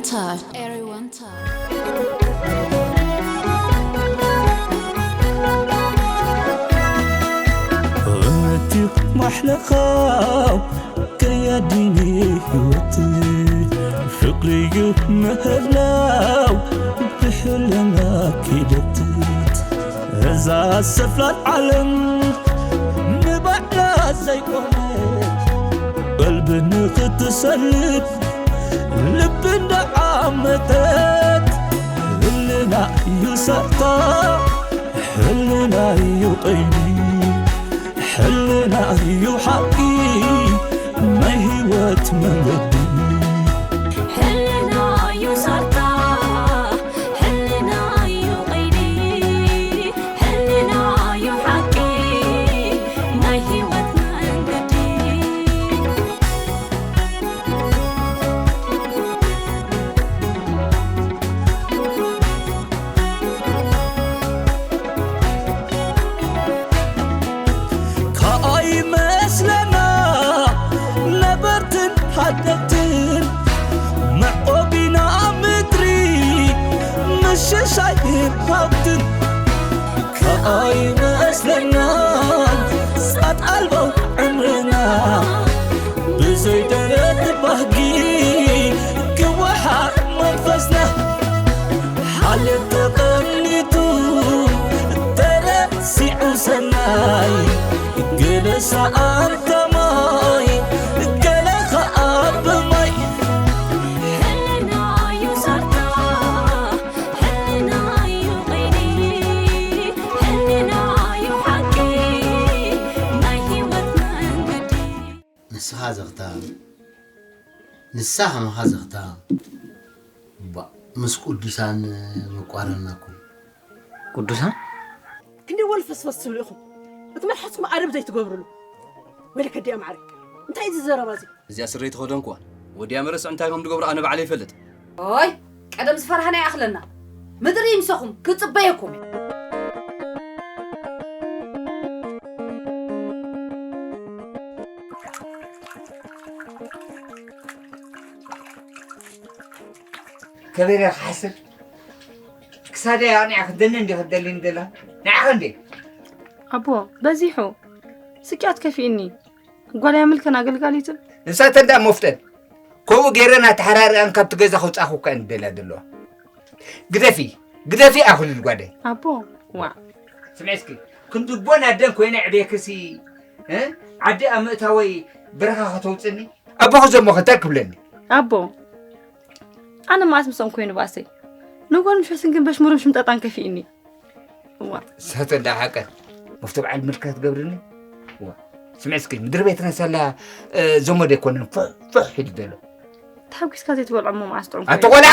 Everyone talk. እምነትዩ ማሕለኻው ከያዲኒ ህይወት ፍቕርዩ ምህላው ብሕልና ኪደት እዛ ሰፍላል ዓለም ንባዕላ ዘይኮነት ቀልቢ ንኽትሰልብ ልቢ እንዳዓመተት ህልና እዩ ሰርታ ሕልና እዩ ቀይዲ ሕልና እዩ ሓቂ ናይ ህይወት መንገዲ ሕልና እዩ ሰርታ ሕልና እዩ ቀይዲ ሕልና እዩ ሓቂ ናይ ህይወት መንገዲ ከኣይመስለና ነበርትን ሓደግትን መዕቆቢና ምድሪ ምሽሻይን ሃብትን ከኣይመስለና ጻት ኣልቦ ዕምርና ብዘይ ደረት ባህጊ ክወሓጥ መንፈስና ሓልዮት ተቐኒቱ ተረሲዑ ሰናይ ገለ ሰኣንታ ማይ ገለ ኸኣ ብማይ ሕልና እዩ ሰርታ ሕልና እዩ ቀይዲ ሕልና እዩ ሓቂ ናይ ህይወት መንገዲ ንስኻ ዘኽታም ንሳ ከማኻ ዘኽታም ባእ ምስ ቅዱሳን መቋረንና እኮ እዩ። ቅዱሳን? ክንደይ ወልፈስፈስ ትብሉ ኢኹም እቲ መልሓስኩም ኣደብ ዘይትገብርሉ። ወይለከ ድያ ማዕረ እንታይ እዚ ዘረባ እዚ? እዚኣ ስረይ ተኸደንኩዋ። ወዲያ መረስዕ እንታይ ከም ዝገብሩ ኣነ ባዕለይ ይፈልጥ። ኦይ ቀደም ዝፈርሃና ይኣኽለና። ምድሪ ይምሰኹም ክጽበየኩም እየ። ከበደ ክሓስብ ክሳደ ኣቕኒዓ ክደኒ እንዲ ክደሊ እንደላ ንዓኸ እንዴ ኣቦ በዚሑ ስቅያት ከፊእኒ ጓል ያምልከን ኣገልጋሊትን ንሳተ እንዳ መፍጠን ከምኡ ገይረን ኣተሓራሪኣን ካብቲ ገዛ ከውፃኹ እኳ እንደላ ዘለዋ ግደፊ ግደፊ ኣኹልል ጓደይ ኣቦ ዋ ስምዒ እስኪ ክንዲ ቦን ኣደን ኮይነ ዕቤክሲ ዓዲ ኣብ ምእታወይ በረኻ ከተውፅኒ ኣቦኺ ዘሞ እንታይ ክብለኒ ኣቦ ኣነ መዓስ ምስኦም ኮይኑ ባእሰይ ንጎን ምሸትን ግን በሽሙርም ሽምጠጣን ከፊእኒ እዋ ሰተ እንዳ ሓቀ መፍቶ በዓል ምልካ ትገብርኒ እዋ ስምዒ እስኪ ምድሪ ቤትና ሳላ ዘመድ ኣይኮነን ፍሕ ፍሕ ኢሉ ዘሎ ተሓጒስካ ዘይትበልዖ እሞ መዓስ ጥዑም ኣቲ ቆልዓ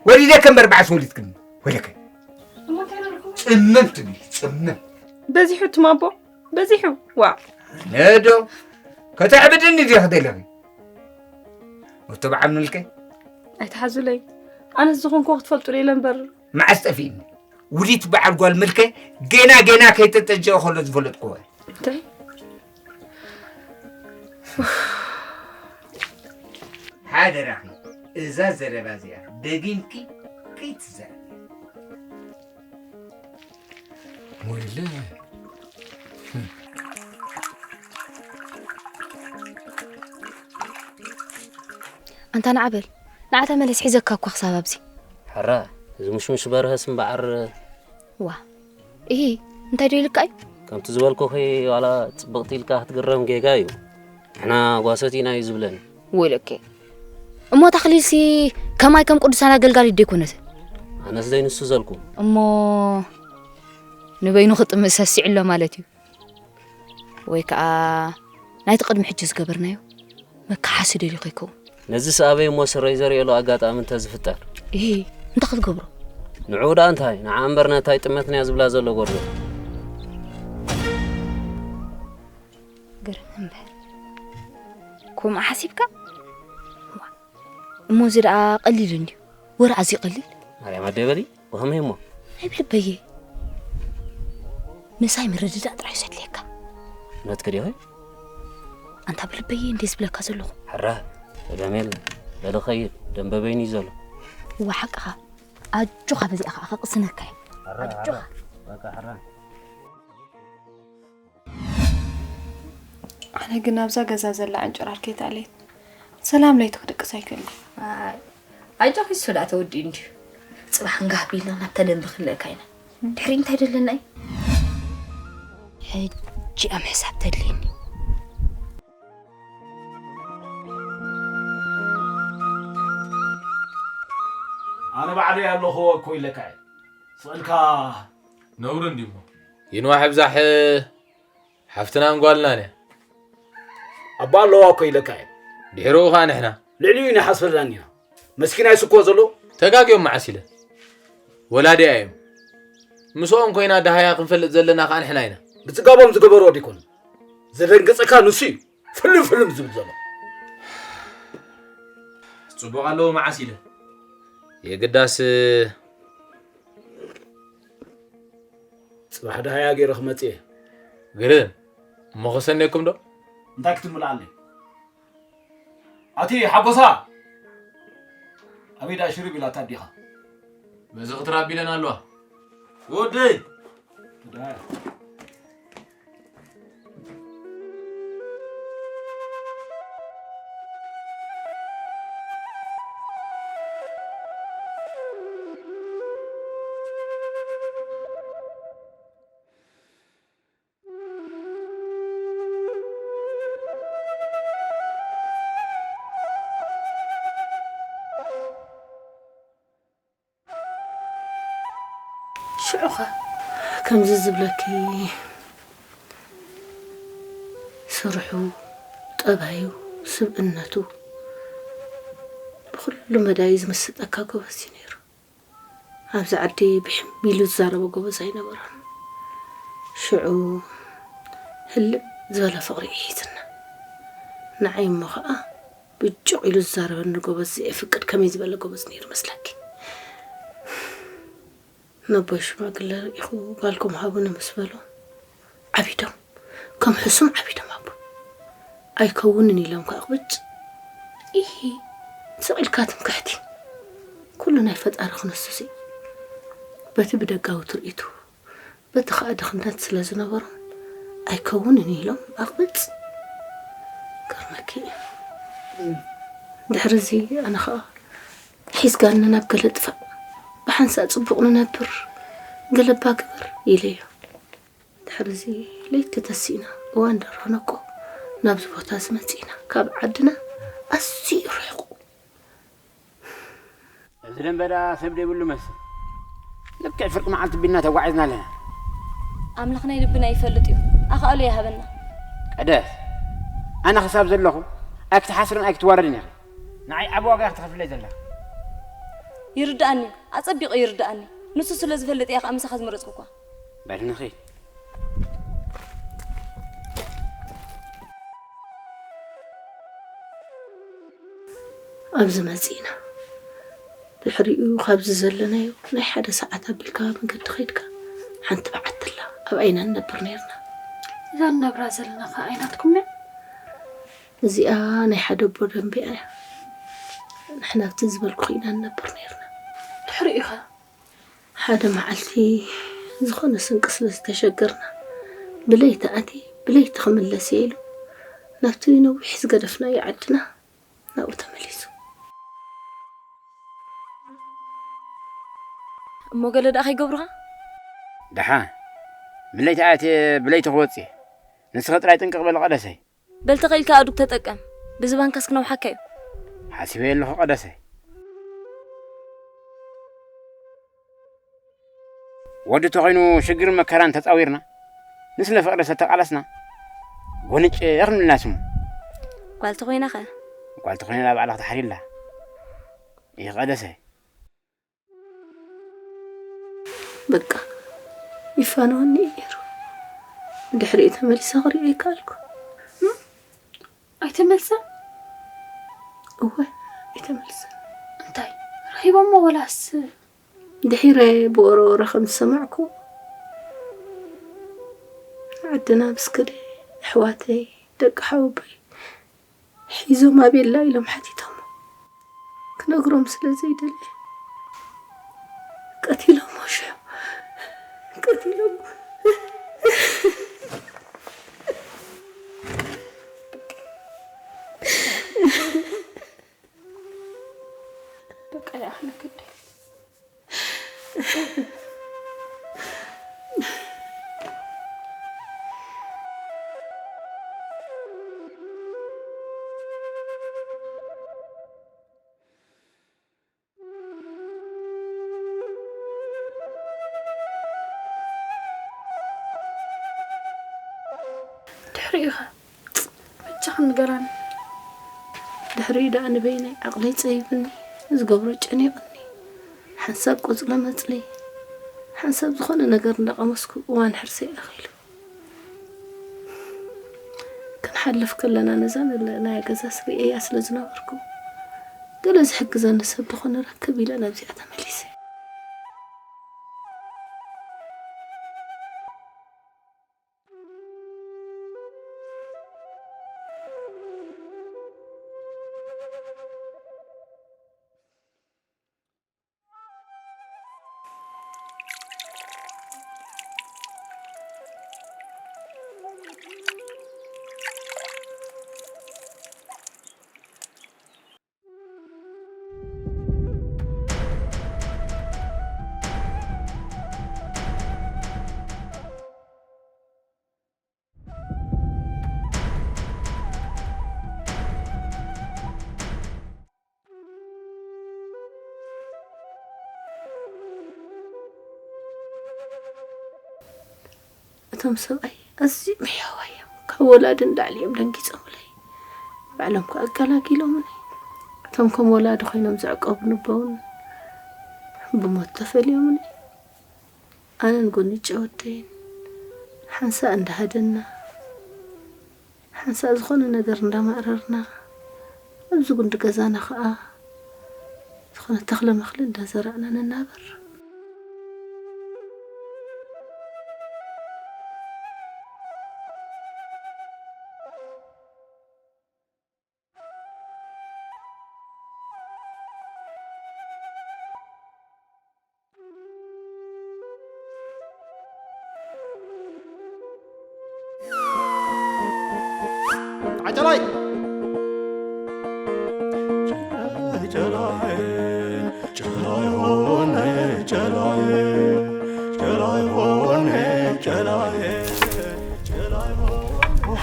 ወሊደ ከም በርባዕስ ወሊድክኒ ወለከ ጽምም ትብሊ ጽምም በዚሑ ትማቦ በዚሑ ዋ ነዶ ከተዕብድኒ ዲኺ ደለኺ ወቶ በዓል ምልከ ኣይትሓዙለይ ኣነስ ዝኾንኩ ክትፈልጡ ኢለ እምበር መዓስ ጠፊእኒ ውዲት በዓል ጓል ምልከ ገና ገና ከይተጠጀኦ ከሎ ዝፈለጥኩዎ እንታይ ሓደራኺ እዛ ዘረባ እዚኣ ደጊምኪ ከይትዛረቢ ወይለ ኣንታ ንዓ በል ንዓ ተመለስ ሒዘካ እኳ ክሳብ ኣብዚ ሕረ እዚ ሙሽሙሽ በርሀስ እምበዓር ዋ እሂ እንታይ ዶ ኢልካ እዩ ከምቲ ዝበልኩኺ ዋላ ፅብቕቲ ኢልካ ክትግረም ጌጋ እዩ ንሕና ጓሶት ኢና እዩ ዝብለኒ ወይለኬ እሞ ታኽሊልሲ ከማይ ከም ቅዱሳን ኣገልጋሊት ዶ ይኮነትን ኣነስ ደይ ንሱ ዘልኩ እሞ ንበይኑ ክጥምእ ሰሲዑ ኣሎ ማለት እዩ ወይ ከዓ ናይቲ ቅድሚ ሕጂ ዝገበርናዮ መከሓሲ ደልዩ ከይከውን ነዚ ሰኣበይ እሞ ስረይ ዘርእየሉ ኣጋጣሚ እንተዝፍጠር እሂ እንታይ ክትገብሮ ንዕኡ ደኣ እንታይ ንዓ እምበር ነታ ይጥመትንያ ዝብላ ዘሎ ጎርዞ ግርም እምበር ከምኡ ሓሲብካ እሞ እዚ ደኣ ቀሊል እንድዩ ወረ ኣዝዩ ቀሊል ማርያም ኣደይ በሊ ብኸመይ እሞ? ኣይብልበየ ምሳይ ምርድዳእ ጥራሕ እዩ ዘድልየካ። እውነትኪ ዲኺ? ኣንታ ብልበየ እንድየ ዝብለካ ዘለኹ። ሕራይ፣ ጸገም የለን። በል ኸይድ ደንበበይኒ እዩ ዘሎ። እወ ሓቅኻ። ኣጆኻ በዚኣ ኸዓ ከቕስነካ እየ። ኣጆኻ። ኣነ ግን ኣብዛ ገዛ ዘላ ዕንጭራር ከይትኣልየት ሰላም ለይቲ ክድቅስ ኣይክእልን። ኣይ፣ ኣጆኺ፣ እሱ ደኣ ተወዲኡ እንድዩ። ጽባሕ እንጋህ ቢልና ናብታ ደንበ ክንልእካ ኢና። ድሕሪ እንታይ ደለና እዩ? ሕጂ እያ ምሕሳብ ተድልየኒ። ኣነ ባዕለይ ኣለኹ እኮ ኢለካ እየ። ስቕ ኢልካ ነውሪ እንድዩ እሞ። ይንዋሕ ይብዛሕ ሓፍትናን ጓልናን እያ። ኣባ ኣለዋ እኮ ኢለካ እየ። ድሒሩ ኸኣ ንሕና። ልዕሊኡ ኢና ሓስበላን ኢና። መስኪናይስ እኮ ዘሎ። ተጋግዮም መዓስ ኢለ። ወላዲኣ እዮም። ምስኦም ኮይና ደሃያ ክንፈልጥ ዘለና ኸኣ ንሕና ኢና። ብጽጋቦም ዝገበርዎ ዲኮን። ዘደንግጸካ ንሱ እዩ። ፍልም ፍልም ዝብል ዘሎ። ጽቡቕ ኣለዎ መዓስ ኢለ። የግዳስ ጽባሕ ደሃያ ገይረ ክመጽእ እየ። ግርም። እሞ ከሰንየኩም ዶ? እንታይ ክትምልኣለይ? ኣቲ ሓጎሳ! ኣበይ ደኣ ሽርብ ኢላታ ኣዴኻ? በዚ ክትራብ ኢለን ኣለዋ። ወደይ! ትዳ። ሽዑኸ ከምዚ ዝብለኪ ስርሑ፣ ጠባዩ፣ ስብእነቱ ብኹሉ መዳዩ ዝምስጠካ ጎበዝ እዩ ነይሩ። ኣብዚ ዓዲ ብሕም ኢሉ ዝዛረቦ ጎበዝ ኣይነበረን። ሽዑ ህልም ዝበለ ፍቕሪ እዩ ሒዝና። ንዓይ እሞ ኸኣ ብጭቕ ኢሉ ዝዛረበኒ ጎበዝ ዘየፍቅድ ከመይ ዝበለ ጎበዝ ነይሩ መስለኪ? ነቦይ ሽማግለ ርኢኹ ጓልኩም ሃቡኒ ምስ በሎ ዓቢዶም፣ ከም ሕሱም ዓቢዶም ኣቦ። ኣይከውንን ኢሎም ከኣ ቁጭ። ኢሂ፣ ስቕ ኢልካ ትምክሕቲ። ኩሉ ናይ ፈጣሪ ክንሱስ እዩ። በቲ ብደጋዊ ትርኢቱ፣ በቲ ከኣ ድኽነት ስለ ዝነበሮም ኣይከውንን ኢሎም ኣቕብጽ። ገርመኪ እዩ። ድሕሪ እዚ ኣነ ከኣ ሒዝጋኒ ናብ ገለ ጥፋእ፣ ብሓንሳእ ጽቡቕ ንነብር፣ ገለ እባ ግበር ኢለዮ። ድሕሪ እዚ ለይቲ ተሲእና እዋን ደርሆ ነቆ ናብዚ ቦታ እዚ መጺእና። ካብ ዓድና ኣዝዩ ርሑቕ። እዚ ደንበ ደኣ ሰብ ዘይብሉ መስል። ልክዕ ፍርቂ መዓልቲ ቢልና ተጓዒዝና ኣለና። ኣምላኽ ናይ ልብና ይፈልጥ እዩ። ኣኻእሎ ይሃበና። ቀደስ፣ ኣነ ክሳብ ዘለኹ ኣይክትሓስርን ኣይክትዋረድን ኢኺ። ንዓይ ዓቢ ዋጋ ኢኺ ትኸፍለይ ዘለኺ። ይርድኣኒ እዩ። ኣጸቢቑ ይርድኣኒ። ንሱ ስለ ዝፈልጥ እየ ከኣ ምሳኻ ዝመረጽኩኳ። በል ንኺድ። ኣብዚ መጺእና። ድሕሪኡ ካብዚ ዘለናዮ ናይ ሓደ ሰዓት ኣቢልካ መገዲ ኸይድካ ሓንቲ በዓቲ ኣላ ኣብኣ ኢና ንነብር ነይርና። እዛ ንነብራ ዘለና ኸኣ ኣይናትኩም እያ? እዚኣ ናይ ሓደ ኣቦ ደንበ እያ። ንሕና ኣብቲ ዝበልኩኺ ኢና ንነብር ነይርና። ድሕሪኡ ኸ? ሓደ መዓልቲ ዝኾነ ስንቂ ስለ ዝተሸገርና፣ ብለይቲ ኣትየ ብለይቲ ክምለስ እየ ኢሉ ናብቲ ነዊሕ ዝገደፍናዮ ዓድና ናብኡ ተመሊሱ። እሞ ገለ ደኣ ከይገብሩኻ? ደሓን፣ ብለይቲ ኣትየ ብለይቲ ክወጽእ እየ። ንስኺ ጥራይ ጥንቅቕ በሊ ቀደሰይ። በል ተኽኢልካ ኣእዱግ ተጠቀም። ብዝባንካስ ክነውሓካ እዩ። ሓሲበዮ ኣለኹ ቀደሰይ። ወዲ ተኾይኑ ሽግርን መከራን ተጻዊርና፣ ንስለ ፍቕሪ ዝተቃለስና፣ ጎንጭ ክንብልና ስሙ። ጓል ተኾይናኸ? ጓል ተኾይና ባዕላ ክትሓሪላ። ይህ ቀደሰይ። በቃ፣ ይፋነወኒ እዩ ነይሩ። ብድሕሪኡ ተመሊሰ ክሪኦ ኣይከኣልኩ። እም? ኣይተመልሰን? እወ፣ ኣይተመልሰን። እንታይ? ረኺቦሞ ወላስ? ድሒረ ብወረወረ ከም ዝሰማዕኩ፣ ዓድና ብስክደ፣ ኣሕዋተይ፣ ደቂ ሓወቦይ፣ ሒዞም ኣቤላ ኢሎም ሓቲቶሞ። ክነግሮም ስለ ዘይደልየ ቀቲሎሞ ሽዑ። ቀቲሎሞ። በቃ ይኣኽለኪ እንዴ። ድሕሪኡ ኸ በጃኽን ንገራኒ። ድሕሪኡ ደኣ ንበይነይ ዓቕለይ ጸቢቡኒ፣ ዝገብሮ ጨኒቑኒ። ሓንሳብ ቆጽለ መጽሊ፣ ሓንሳብ ዝኾነ ነገር እንዳቐመስኩ እዋን ሕርሰይ ኣኺሉ። ክንሓልፍ ከለና ነዛ ዘለናያ ገዛ ስሪኤያ ስለ ዝነበርኩ፣ ገለ ዝሕግዘኒ ሰብ ዶ ክረክብ ኢለ ናብዚኣ ተመሊሰ። እቶም ሰብኣይ ኣዝዮም ሕያዋይ እዮም። ካብ ወላዲ ንላዕሊ እዮም ደንጊጾምለይ። ባዕሎም ከኣ ኣገላጊሎምኒ። እቶም ከም ወላዲ ኮይኖም ዘዕቀቡኒ ኣቦ እውን ብሞት ተፈልዮምኒ። ኣነን ጎኒጨ ወደይን ሓንሳእ እንዳሃደና፣ ሓንሳእ ዝኾነ ነገር እንዳማእረርና፣ ኣብዚ ጉንዲ ገዛና ኸኣ ዝኾነ ተኽለ መኽሊ እንዳዘራእና ንናበር። ዓጨላይ! ጨላይ፣ ጨላይ ሆነ፣ ጨላይ፣ ጨላይ ሆነ፣ ጨላይ፣ ጨላይ ሆነ።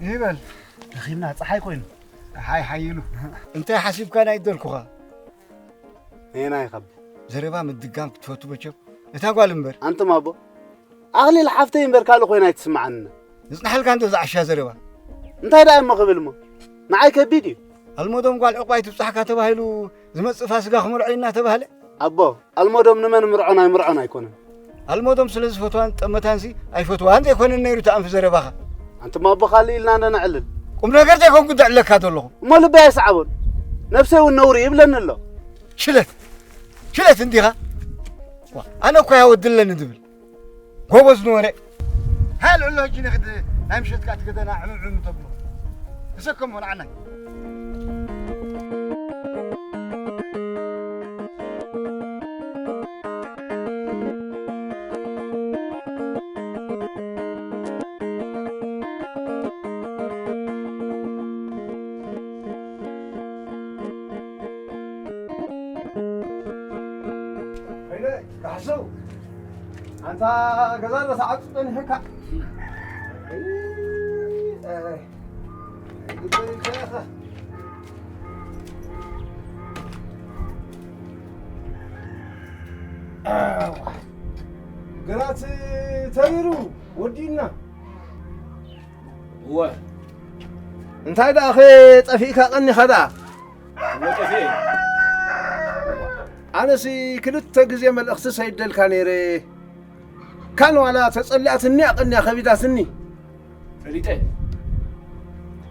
ይበል። ደኺምና፣ ጸሓይ ኮይኑ። ጸሓይ ሓይሉ። እንታይ ሓሲብካ ናይ ደልኩኻ? ነየናይ ካብ? ዘረባ ምድጋም ክትፈቱ መቸም። እታ ጓል እምበር። ኣንቱም ኣቦ፣ ኣኽሊል ሓፍተይ እምበር ካልእ ኮይና ኣይትስምዓንና። ይጽናሓልካ እንዶ ዝዓሻ ዘረባ። እንታይ ደኣ እሞ ክብል እሞ? ንዓይ ከቢድ እዩ። ኣልሞዶም ጓል ዕቑባይ ትብጻሕካ ተባሂሉ ዝመጽእ ፋስጋ ክመርዖ እዩ እናተባህለ? ኣቦ፣ ኣልሞዶም ንመን ምርዖን ኣይምርዖን ኣይኮነን። ኣልሞዶም ስለ ዝፈትዋን ጠመታንሲ ኣይፈትዋን ዘይኮነን ነይሩ እቲ ኣንፊ ዘረባኻ። ኣንቱም ኣቦ ካልእ ኢልና እንዶ ነዕልል። ቁም ነገር ዘይኮንኩ ዘዕለካ ዘለኹ። እሞ ልበይ ኣይሰዓቦን። ነብሰይ እውን ነውሪ ይብለኒ ኣሎ። ሽለት፣ ሽለት እንዲኻ? ዋ፣ ኣነ እኮ እያ ወዲ ኣለኒ ዝብል። ጎበዝ ንወረ። ሃልዑ ኣሎ ሕጂ ንኽድ ናይ ምሸት ከኣ ትገደና ዕምዕም ተብሎ። ተሰከሞ ንዓናይ። ኃይለ፣ ካሕሱ፣ ኣንታ ገዛ ዶ ተዓጹ ጸኒሑካ? እይ፣ እይ፣ ኣይግበይ ኢልካ ኢኻ። ኣዋ፣ ግራት ተሪሩ ወዲእና። እወ። እንታይ ደኣ ኸ ጠፊእካ ቀኒኻ ደኣ? እወ ጠፊኤ። ኣነሲ ክልተ ግዜ መልእኽቲ ሰይደልካ ነይረ። ካን ዋላ ተጸሊኣትኒ ኣቐንያ ከቢዳትኒ። ፈሊጠ።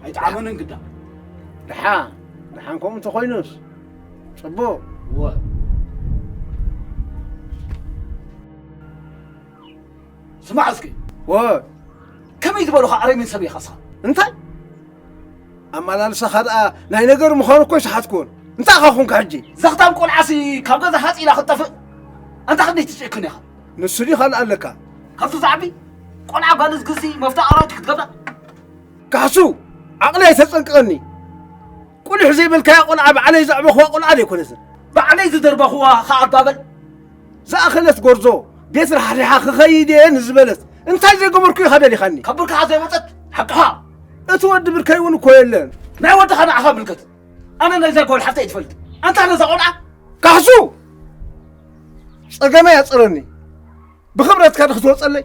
ኣይጠዓመንን ግዳ። ደሓን፣ ደሓን ከምኡ እንተኾይኑስ ጽቡቕ። እወ። ስማዕ እስኪ። ወ። ከመይ ዝበልኻ ኣረሜን ሰብ ኢኻ እስኻ? እንታይ? ኣመላልሳኻ ደኣ ናይ ነገር ምዃኑ እኮ ይሰሓትኩን። እንታይ ኢኻ ኹንካ ሕጂ? ዘኽታም ቆልዓሲ ካብ ገዛ ሃፂ ኢላ ክትጠፍእ? ኣንታ ክንደይ ትጭክን ኢኻ? ንሱ ድዩ ካልእ ኣለካ? ካብቲ ዝዓቢ ቆልዓ ጓል ዝግሲ መፍታ ኣራዊት ክትገብራ? ካሕሱ፣ ዓቕሊ ኣይተጸንቅቐኒ። ቁሊሕ ዘይበልካያ ቆልዓ ባዕለይ ዘዕበኽዋ ቆልዓ ደይኮነትን። ባዕለይ ዝደርበኽዋ ኸዓ ኣባበል። ዝኣኸለት ጎርዞ ቤት ራሕሪሓ ክኸይድ እየ ንዝበለት እንታይ ዘይገበርኩ ኢኻ ደሊኻኒ? ካብ ብርክኻ ዘይወጸት ሓቅኻ። እቲ ወዲ ብርከይ እውን እኮ የለን። ናይ ወድኻ ንዓኻ ምልከት። ኣነ ናይዛ ጓል ሓፍተይ ትፈልጥ። ኣንታ ነዛ ቆልዓ። ካሕሱ! ጸገመይ ኣጽረኒ። ብኽብረትካ ዶ ክትወጸለይ?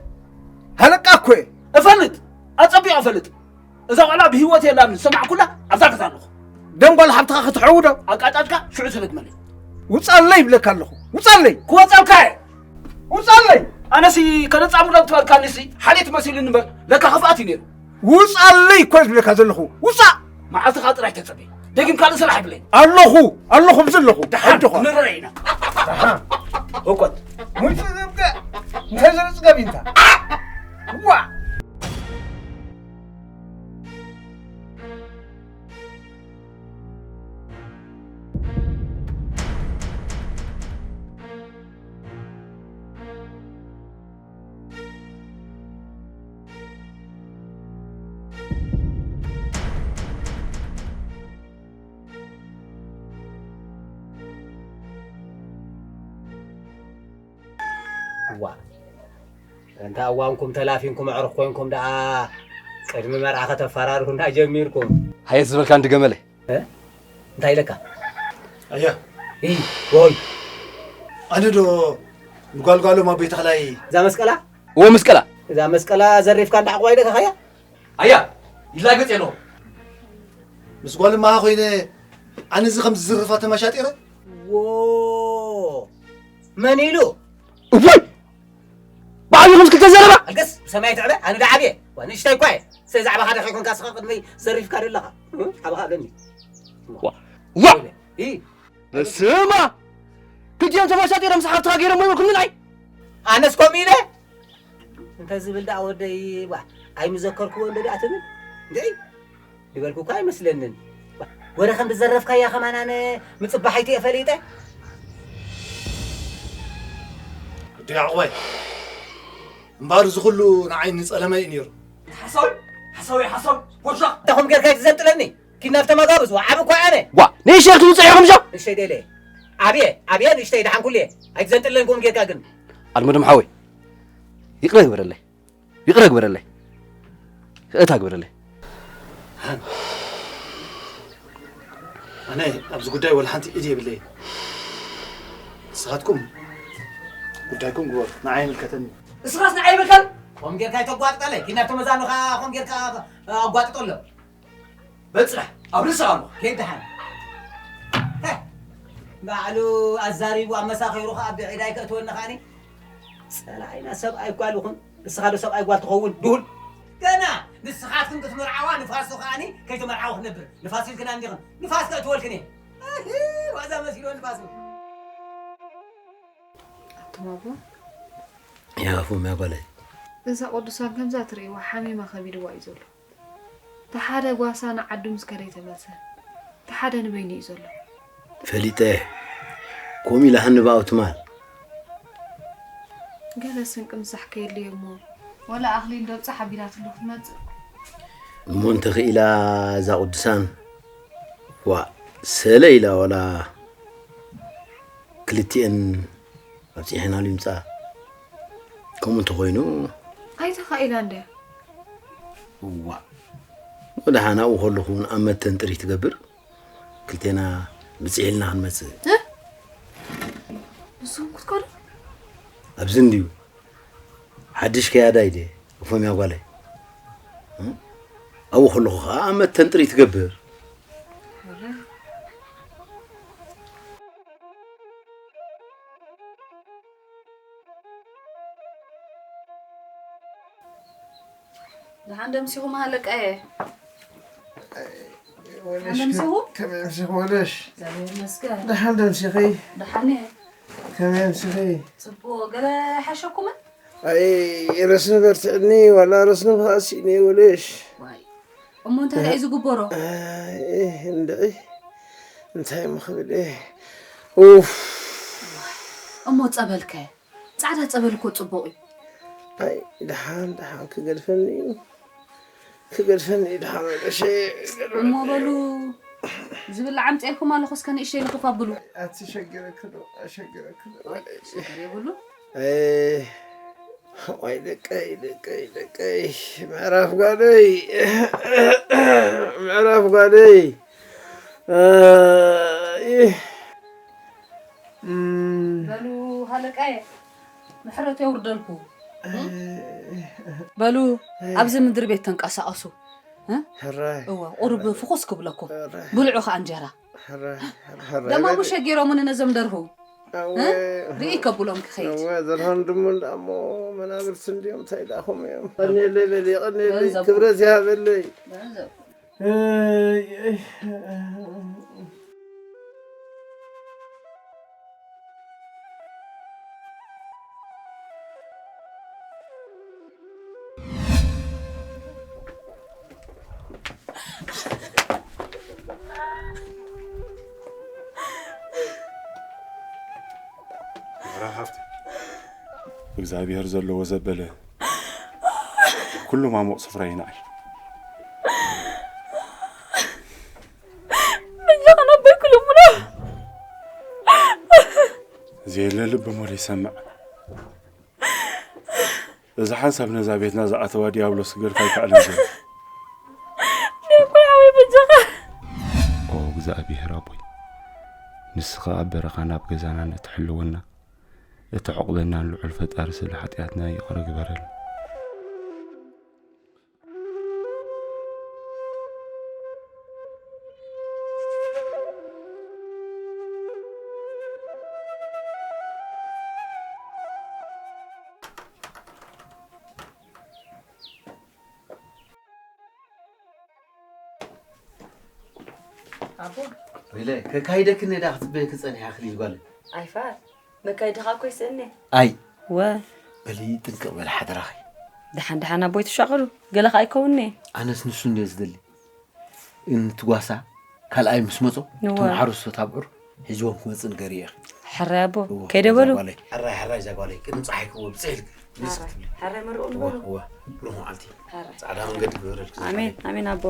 ሃለቃ እኮ እየ። እፈልጥ። ኣጸቢቑ እፈልጥ። እዛ ቆልዓ ብህይወት የላን ዝሰማዕኩላ ኣብዛ ገዛ ኣለኹ። ደም ጓል ሓፍትኻ ክትሕውዶ? ኣቃጫጭካ ሽዑ ትረግመለይ። ውጻለይ ይብለካ ኣለኹ። ውጻለይ! ክወጸልካ እየ። ውጻለይ! ኣነሲ ከነጻምዶም ትበልካኒሲ ሓልየት መሲሉኒ እምበር ለካ ክፍኣት እዩ ነይሩ። ውጻለይ እኮ ዝብለካ ዘለኹ። ውጻእ! መዓልትኻ ጥራይ ተጸበይ። ደጊም ካልእ ስራሕ ይብለይ። ኣለኹ፣ ኣለኹ፣ ኣብዚ ኣለኹ። ደሓን ሕድኾ። ንረኣይ ኢና። ደሓን። እኮት። ሙይቱ ዘብቀ። እንታይ ዘረጽጋብ ኢንታ? ዋ! ዋ፣ እንተ ኣዋንኩም ተላፊንኩም ኣዕሩኽ ኮይንኩም ደኣ ቅድሚ መርዓ ከተፈራርሁና ጀሚርኩም። ሃየት ዝበልካ እንዲ ገመለ። እ? እንታይ ኢለካ? ኣያ። ኢ፣ ወይ። ኣነ ዶ ንጓልጓሎም ኣብ ቤት ተኽላይ እዛ መስቀላ? እዎ መስቀላ። እዛ መስቀላ ዘሪፍካ እንዳ ዕቑባይ ዶ ተኻያ? ኣያ፣ ይላገጽ ኣለኹ። ምስ ጓል እማኻ ኮይነ ኣነ እዚ ከም ዝዝርፋ ተመሻጢረ? ዎ፣ መን ኢሉ? እፎይ! ብዓብዩ ከም ክልተ ዘረባ! ኣልገስ፣ ብሰማይ ትዕበ፣ ኣነ ዶ ዓብየ? ዋ፣ ንእሽተይ እኳ እየ። ሰይ ዛዕባኻ ዶ ከይኮንካ ስኻ ቅድመይ ዘሪፍካ ዶ ኣለኻ? እ? ዓባኻ ኣለኒ። ዋ! ዋ! ኢ! በስማ! ክልቲኦም ተመሻጢሮም ሰሓብትኻ ገይሮም ይብልኩምኒ ንዓይ? ኣነስ ከምኡ ኢለ? እንተ ዝብል ደኣ ወደይ፣ ዋ፣ ኣይምዘከርክዎን ዶ ደኣ ትብል? እንድዒ፣ ዝበልኩ እኳ ኣይመስለንን። ወረ ከም ዝዘረፍካያ ከማን ኣነ ምጽባሕ ኣይትየ ፈሊጠ። ወዲ ያዕቆባይ፣ እምበኣር እዚ ኩሉ ንዓይ ንጸለመ እዩ ነይሩ። ሓሳዊ፣ ሓሳዊ፣ ሓሳዊ፣ ቦሻ። እንታይ ከም ጌርካ ኣይትዘንጥለኒ? ኪድ ናብቲ መጋብዝ፣ ዋ፣ ዓቢ እኳ ኣነ። ዋ፣ ንእሽተይ ክትውጽእ ኢኹም ሻ? ንእሽተይ ደለ። ዓብየ፣ ዓብየ፣ ንእሽተይ ደሓን ኩሉ እየ። ኣይትዘንጥለኒ ከምኡ ጌርካ ግን። ኣልመዶም ሓወይ፣ ይቕረ ግበረለይ። ይቕረ ግበረለይ። ይቕረታ ግበረለይ። ኣነ ኣብዚ ጉዳይ ወላ ሓንቲ ኢድ የብለይን። ንስኻትኩም ጉዳይኩም ግበሩ፣ ንዓይ ኣይምልከተኒ። እስኻስ ንዓይ ይብልካን? ከም ጌርካ ኣይተጓጥጠለይ። ኪድ ናብቲ መዛኑኻ ከም ጌርካ ኣጓጥጠሎም። በጽሕ፣ ኣብ ርእስኻ ኣለኹ። ከይድ ደሓን። ሄ፣ ባዕሉ ኣዛሪቡ ኣመሳኺሩ ኸኣ ብዒዳይ ከእትወኒ ኸኣኒ። ጸላኢና ሰብኣይ ጓል ይኹን፣ ንስኻ ዶ ሰብኣይ ጓል ትኸውን? ድሁል። ገና ንስኻትኩም ክትምርዓዋ ንፋሱ ኸኣኒ ከይተመርዓወ ክነብር። ንፋስ ኢልክና እንዲኽን፣ ንፋስ ከእትወልክን እየ። እህ፣ ዋዛ መሲልዎ ንፋሱ። ኣቱም ኣቦ። ያፉ መያ ጓለይ። እዛ ቅዱሳን ከምዛ ትርእይዋ ሓሚማ ከቢድዋ እዩ ዘሎ። እቲ ሓደ ጓሳ ንዓዱ ምስ ከደ ኣይተመልሰን፣ እቲ ሓደ ንበይኑ እዩ ዘሎ። ፈሊጠ፣ ከምኡ ኢላ ሃኒ ብኣው ትማል። ገለ ስንቂ ምሳሕ ከየድልዮ እሞ፣ ወላ ኣኽሊል ዶ ብጻሕ ኣቢላትሉ ክትመጽእ። እሞ እንተኽኢላ እዛ ቅዱሳን፣ ዋእ፣ ሰለ ኢላ ወላ ክልቲኤን ኣብጺሐናሉ ይምጻ። ከምኡ እንተኾይኑ ኣይተኻኢላን ድያ? እዋእ፣ ወደሓን ኣብኡ ከለኹ እውን ኣብ መተን ጥሪት ትገብር፣ ክልቴና ብጽሒልና ክንመጽእ። እ? ንስኹም ክትከዱ? ኣብዚ እንድዩ። ሓድሽ ከያዳይ ድየ? እፎም እያ ጓለይ። እ? ኣብኡ ከለኹ ኸኣ ኣብ መተን ጥሪት ትገብር። ደሓን ደምሲኹም ሃለቃየ። ደሓን ደምሲኹ? ከመይ ኣምሲኹ ወለሽ? እግዚኣብሔር ይመስገን። ደሓን ደምሲኺ? ደሓን እየ። ከመይ ኣምሲኺ? ጽቡቕ። ገለ ሓሸኩምን? ኣይ፣ ረስኒ በርትዕኒ፣ ዋላ ረስኒ ብኸኣሲ እኔ ወለሽ። ዋይ። እሞ እንታይ ደኣ እዩ ዝግበሮ? ኣይ፣ እንድዒ፣ እንታይ እሞ ክብል እየ? ኡፍ። እሞ ጸበልከ? ጻዕዳ ጸበል እኮ ጽቡቕ እዩ። ኣይ፣ ደሓን፣ ደሓን ክገድፈኒ እዩ። ክገድፈኒ እዩ፣ ደሓን መለሸ። እሞ በሉ፣ ዝብላዕ ኣምጺኤልኩም ኣለኹ፣ እስከ ንእሽተይ ልኽፍ ኣብሉ። ኣቲ ሸግረክ ዶ፣ ኣሸግረክ ዶ። ሽግር የብሉ። ኣይ፣ ዋይ ደቀይ፣ ደቀይ፣ ደቀይ፣ ምዕራፍ ጓደይ፣ ምዕራፍ ጓደይ። ኣይ። እም። በሉ ሃለቃየ፣ ምሕረት የውርደልኩ። በሉ ኣብዚ ምድሪ ቤት ተንቀሳቐሱ። እ? ሕራይ። እወ፣ ቁሩብ ፍኹስ ክብለኩም። ሕራይ። ብልዑ ኸኣ እንጀራ። ሕራይ፣ ሕራይ፣ ደማሙ በሊ። ሸጊሮምኒ ነዞም ደርሁ። ኣወ። እ? ርኢ ከብሎም ክኸይድ። ኣወ፣ ዘርሃን ድሙ እንዳ እሞ መናብርቲ እንድዮም፣ እንታይ ደኣኹም እዮም? ቀንየለይ በሊ፣ ቀንየለይ፣ ገንዘብኩም። ክብረት ይሃበለይ። ገንዘብኩም። እይ፣ እይ። መራ ሃፍቲ፣ እግዚኣብሔር ዘለዎ ዘበለ ኩሉ ማሙቕ ስፍራ ይንኣል። በጃኻ ናበይ ክልምኖ? ዘየለ ልቢ እሞ ዘይሰምዕ። እዚ ሓንሳብ ነዛ ቤትና ዝኣተዋ ዲያብሎስ ክገድፋ ኣይከኣለን ዘሎ። ደቆይ ሓወይ በጃኻ። ኦ እግዚኣብሔር ኣቦይ፣ ንስኻ ኣብ በረኻን ኣብ ገዛናን እትሕልወና፣ እትዕቑበናን ልዑል ፈጣሪ ስለ ሓጢኣትና ይቕረ ግበረልና። ኣቦ። ወይለ፣ ከካይደክኒ ዳ ክትበይ ክጸንሕ ኣኽሊል ጓል። ኣይፋል። መካይድኻ እኮ ይስእኒ። ኣይ። ወ። በሊ ጥንቅቕ በሊ ሓደራኺ። ደሓን ደሓን ኣቦይ ትሻቐሉ። ገለ ኸኣ ኣይከውንኒ። ኣነስ ንሱ እንድየ ዝደሊ። እንትጓሳ ካልኣይ ምስ መጾ፣ እወ። እቶም ሓረስቶት ኣብዑር ሒዝዎም ክመጽእ ንገሪ ኢኺ። ሕራይ ኣቦ፣ እወ፣ ከይደ እዛ በሉ። ጓለይ። ሕራይ፣ ሕራይ እዛ ጓለይ። ቅድሚ ጸሓይ ክዎ ብጽሕ ኢልክ። ምስ ሕራይ፣ ክትብሊ። ሕራይ መርቕኡ እወ፣ ንበሉ። እወ። ብሩኽ መዓልቲ። ሕራይ። ጻዕዳ መንገዲ ግበረልክ እዛ ኣሜን፣ ጓለይ። ኣሜን ኣቦ።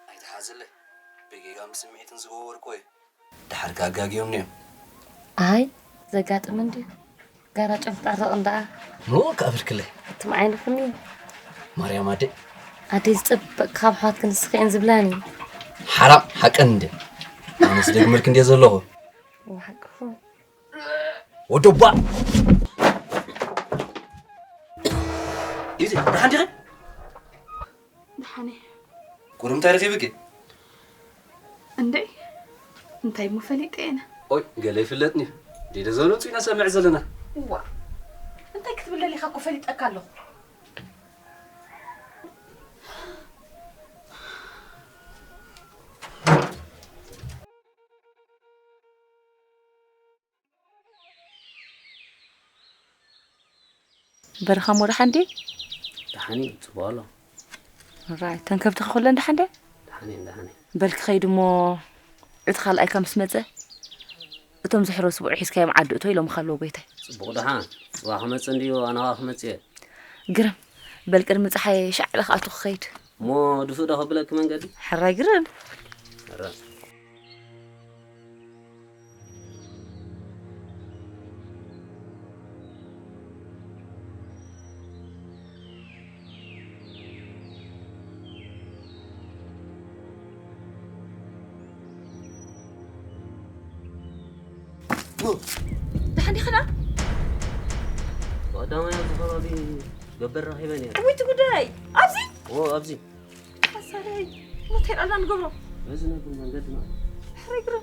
ኣይትሓዝለይ፣ ብጌጋን ብስምዒትን ዝገበርኩዎ እዩ። ድሓር ከኣ ኣጋግዮምኒ እዮም። ኣይ፣ ዘጋጥም እንድዩ። ጋራ ጨፍጣርቕ እንዳ። ኖ፣ ከኣ ብርክለይ። ትም ዓይንኹኒ። ማርያም ኣደይ። ኣደይ ዝጸበቕ ካብ ኣሕዋት ክንስኺ እየን ዝብላኒ። ሓራም፣ ሓቀን እንደ። ኣነስ ደግመልክ እንደ ዘለኹ። ወሓቅኹም። ወደባ። ኢዚ፣ ደሓን ዲኺ? ደሓን እየ። ቁሩብ እንታይ ረኺብኪ? እንድዒ፣ እንታይ እሞ ፈሊጠ እየነ። ኦይ፣ ገለ ይፍለጥኒ። ዲደ ዘሎ ጽኢና ሰምዕ ዘለና። እዋ፣ እንታይ ክትብል ደሊኻ እኮ ፈሊጠካ ኣለኹ። በረኻ እሞ ደሓን ድዩ? ደሓን እዩ፣ ጽቡቕ ኣሎ። ራይ፣ እተን ከብትኻ ኩለን ደሓን ድየን? ደሓን እየን፣ ደሓን እየን። በል ክኸይድ እሞ፣ እቲ ካልኣይካ ምስ መጸ፣ እቶም ዝሕረሱ ብዑ ሒዝካዮም ዓዲ እቶ ኢሎምኻ ኣለዉ ጎይታይ። ጽቡቕ ደሓን፣ ጽባሕ ክመጽእ እንድዩ፣ ኣነ ኸኣ ክመጽእ እየ። ግርም፣ በል ቅድሚ ጸሓይ ሻዕ ኢለ ክኣቱ ክኸይድ። እሞ ድፉእ ዶ ከብለኪ መንገዲ? ሕራይ ግርም። ሕራይ። ደሓን ዲኻ ደኣ? ቀዳማይ ኣብዚ ከባቢ ገበር ረኺበን እየ። እውይ፣ እቲ ጉዳይ ኣብዚ? ኦ፣ ኣብዚ። ሓሳደይ፣ ሞተይ ኣላ ንገብሮ። በዚ ነብር መንገድና። ሕረይ ግረ።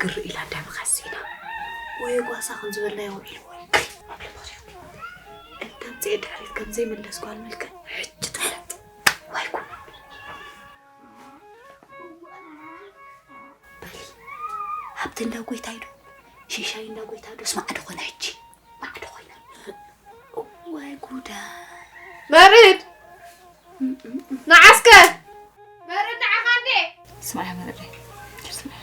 ግር ኢላ እንዳ መኻሲና ወይ ጓሳ ከም ዝበልናዮ ውዒልዎ። እንተምፅኤ ድሕሪት ከም ዘይምለስ ጓል ምልከ ሕጂ ትፍለጥ። ወይ ጉድ። በሊ፣ ሃብቲ እንዳ ጎይታይ ዶ፣ ሽሻይ እንዳ ጎይታ ዶ፣ ስማዕ ዶ ኾነ ሕጂ? ማዕዶ ኮይና። ወይ ጉዳ። መርድ! ንዓስከ! መርድ ንዓኻ እንዴ! ስማዕ መርድ። ስማዕ።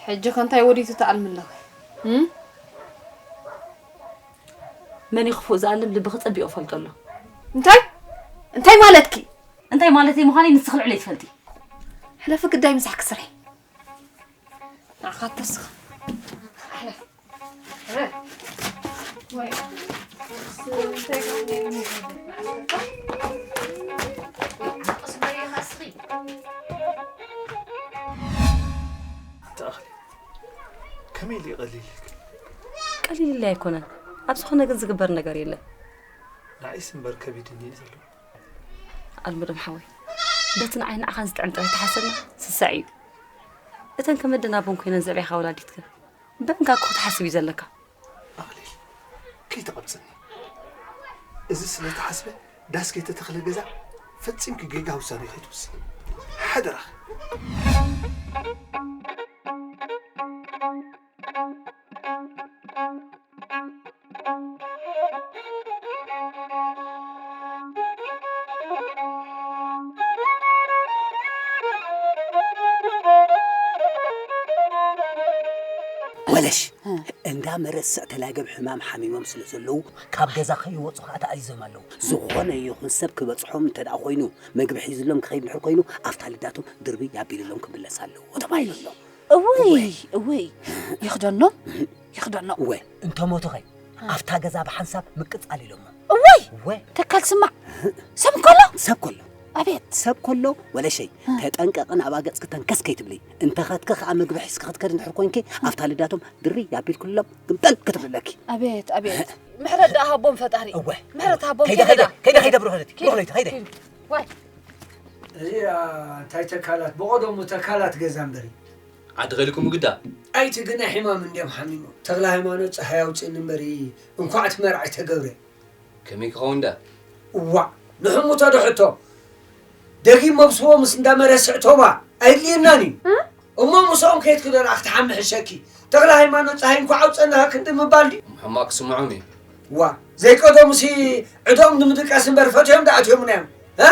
ሕጂ ከ እንታይ ወዲቱ ትኣልሚ ኣለኺ? እም? መን እዩ ክፉእ ዝኣልም ልብኺ ጸቢቑ ፈልጦ ኣሎ። እንታይ? እንታይ ማለትኪ? እንታይ ማለተይ ምዃነይ ንስኺ ልዕለይ ትፈልጢ። ሕለፊ ግዳይ ምሳሕኪ ስርሒ። ንዓኻ ተስኻ። ተኣኽሊ። ከመይ ኢሉ ይቐሊል ኢልክ? ቀሊል ኢለ ኣይኮነን። ኣብ ዝኾነ ግን ዝግበር ነገር የለን። ንዓይስ እምበር ከቢድኒ እዩ ዘሎ። ኣልሙዶም ሓወይ፣ በቲ ንዓይ ንዓኻን ዝጥዕም ጥራይ ተሓሰብና ስሳዕ እዩ። እተን ከመደናቦን ኮይነን ዘዕቤኻ ወላዲትከ በንካ እኮ ክትሓስብ እዩ ዘለካ። ኣኽሊል፣ ከይተቐብጽኒ። እዚ ስለ ተሓስበ ዳስ ከይተተኽለ ገዛ ፈጺምኪ ጌጋ ውሳኔ ከይትውስኒ። ሓደራኺ። ወለሽ፣ እ። እንዳ መረስዕ ተላገብ ሕማም ሓሚሞም ስለ ዘለዉ፣ ካብ ገዛ ከይወጹ ከዓ ተኣዚዞም ኣለዉ። ዝኾነ ይኹን ሰብ ክበጽሖም እንተ ደኣ ኮይኑ፣ መግቢ ሒዙሎም ክኸይድ እንድሕር ኮይኑ፣ ኣብታ ልዳቶም ድርብይ ኣቢሉሎም ክምለስ ኣለዎ ተባሂሉ ኣሎ። እወይ፣ እወይ። እወይ፣ ይኽደኖም፣ ይኽደኖም። እወ፣ እንተ ሞቱ ኸይ፣ እ። ኣብታ ገዛ ብሓንሳብ ምቅጻል ኢሎሞ። እወይ፣ እወ። ተካል ስማዕ። ሰብ እንከሎ? ሰብ ከሎ። ኣቤት። ሰብ ከሎ፣ ወለሸይ፣ እ። ተጠንቀቕን ኣብ ኣገጽኪ ተንከስ ከይትብሊ። እንተ ኸድኪ ኸኣ ምግቢ ሒዝኪ ክትከዲ እንድሕር ኮይንኪ፣ ኣብታ ልዳቶም ድሪ ኣቢልክሎም ግምጠል ክትብሊ ኣለኪ። ኣቤት፣ ኣቤት። ምሕረት ደኣ ሃቦም ፈጣሪ። እወ። ምሕረት ሃቦም ከይደ፣ ከይደ፣ ከይደ፣ ከይደ፣ ከይደ፣ ብሩኽ ለይቲ፣ ብሩኽ ለይቲ፣ ከይደ። ዋይ። እዚኣ እንታይ ተካላት፣ ብቐደሙ ተካላት ገዛ እምበሪ። ዓዲ ኸይልኩም ግዳ። ኣይቲ ግና ሕማም እንድዮም ሓሚሞም። ተኽለ ሃይማኖት ፀሃይ ኣውፅእኒ እምበሪ፣ እንኳዕ እቲ መርዓ ኣይተገብረ። ከመይ ክኸውን ዳ? እዋእ፣ ንሕሙቶ ዶ ሕቶ? ደጊም መብስዎ ምስ እንዳ መረስዕ ቶባ ኣየድልየናን እዩ። እ? እሞ ምስኦም ከይትክዶ ደኣ ክትሓሚ ሕሸኪ። ተኽለ ሃይማኖት ፀሃይ እንኳዕ ኣውፀእናኻ ክንዲ ምባል ድዩ? ሕማቕ ክስምዖም እዩ። ዋ፣ ዘይቀደሙሲ ዕድኦም ንምድቃስ እምበር ፈትዮም ደኣ ኣትዮምና እዮም። እ?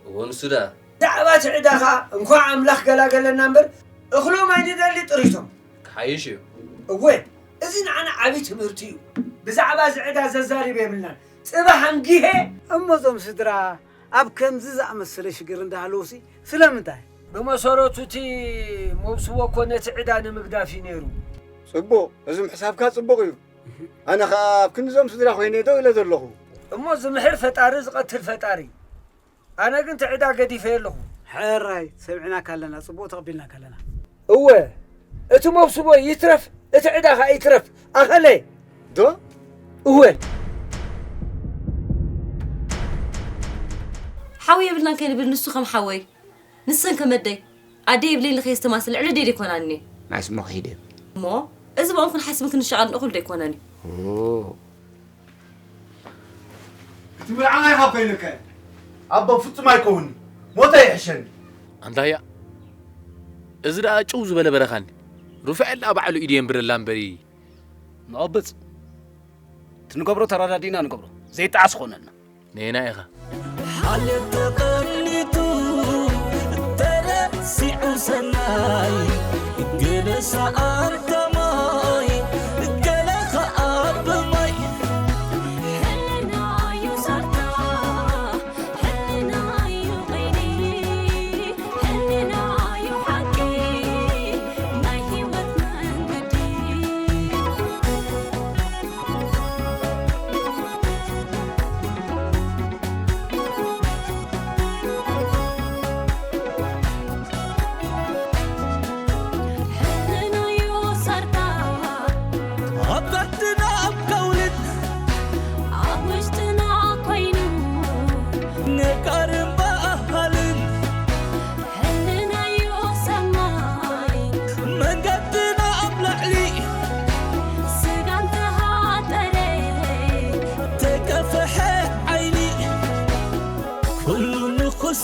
እዎ፣ ንሱ ደኣ። ብዛዕባ እቲ ዕዳ ኸኣ እንኳዕ ኣምላኽ ገላገለና እምበር፣ እኽሎም ኣይንደሊ ጥሪቶም። ክሓይሽ እዩ። እወ፣ እዚ ንዓና ዓቢ ትምህርቲ እዩ። ብዛዕባ እዚ ዕዳ ዘዛርብ የብልናን። ጽባሕ ኣንጊሄ። እሞ እዞም ስድራ ኣብ ከምዚ ዝኣመሰለ ሽግር እንዳሃለዉሲ ስለምንታይ? ብመሰረቱ እቲ መውስቦ እኮ ነቲ ዕዳ ንምግዳፍ እዩ ነይሩ። ጽቡቕ፣ እዚ ምሕሳብካ ጽቡቕ እዩ። ኣነ ኸኣ ኣብ ክንድዞም ስድራ ኮይነ ደው ኢለ ዘለኹ። እሞ ዝምሕር ፈጣሪ፣ ዝቐትል ፈጣሪ። ኣነ ግን እቲ ዕዳ ገዲፈዮ ኣለኹ። ሕራይ፣ ሰሚዕናካ ኣለና፣ ጽቡቕ ተቐቢልናካ ኣለና። እወ፣ እቲ መውስቦ ይትረፍ፣ እቲ ዕዳ ኸኣ ይትረፍ። ኣኸለ። ዶ? እወ። ሓው የብልናን ከይንብል ንሱ ከም ሓወይ፣ ንሰን ከም ኣደይ። ኣደይ የብለይ ኢለ ከየስተማስል ልዕሊ ኣደይ ደይኮናኒ። ናይስ እሞ ከይደ። እሞ እዚ ብኦም ክንሓስብን ክንሻቐልን እኹል ደይኮነን እዩ። ኦ። እቲ ምርዓና ኢኻ ኮይንከ? ኣቦ ፍጹም ኣይከውንይ። ሞተ ይሕሸኒ። ኣንታያ፣ እዚ ደኣ ጭው ዝበለ በረኻኒ። ሩፋኤል ደኣ ባዕሉ ኢዱ የንብረላ እምበሪ። ንቐብጽ። እቲ ንገብሮ ተረዳዲእና ንገብሮ። ዘይጠዓስ ክኾነልና። ነየናይ ኢኻ? ሓልዮት ተቐኒቱ ተረሲዑ ሰናይ፣ ገለ ሰኣን ተማይ፣ ገለ ኸኣ ብማይ። ሕልና'ዩ ዛንታ፣ ሕልና'ዩ ቐይዲ፣ ሕልና'ዩ ሓቂ ናይ ህይወት መንገዲ።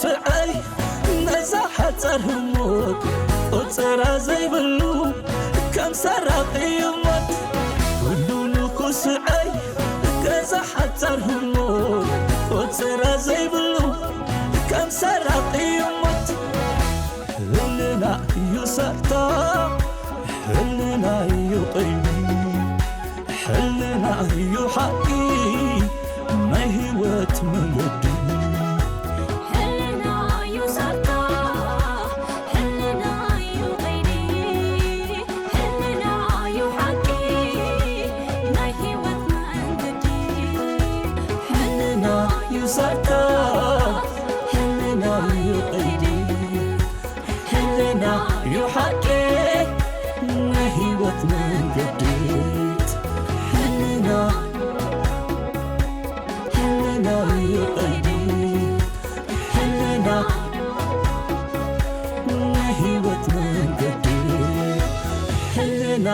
ስዐይ ነዛ ሓጻር ህሞት ቁጽራ ዘይብሉ ከም ሰራቂ ሞት ኩሉ ንኩስዐይ ገዛ ሓጻር ህሞት ቁጽራ ዘይብሉ ከም ሰራቂ ሞት ህልና እዩ ሳታ ህልና እዩ ቀይዲ ሕልና እዩ ሓቂ ናይ ህይወት መንገዲ ሕልና እዩ ሳታ ሕልና እዩ ቀይዲ ሕልና እዩ ሓቂ ናይ ህይወት መንገዲ ሕልና እዩ ሳታ ሕልና እዩ ቀይዲ ሕልና እዩ ሓቂ ናይ ህይወት መንገዲ ሕልና ሕልና እዩ ቀይዲ ሕልና ናይ ህይወት መንገዲ ሕልና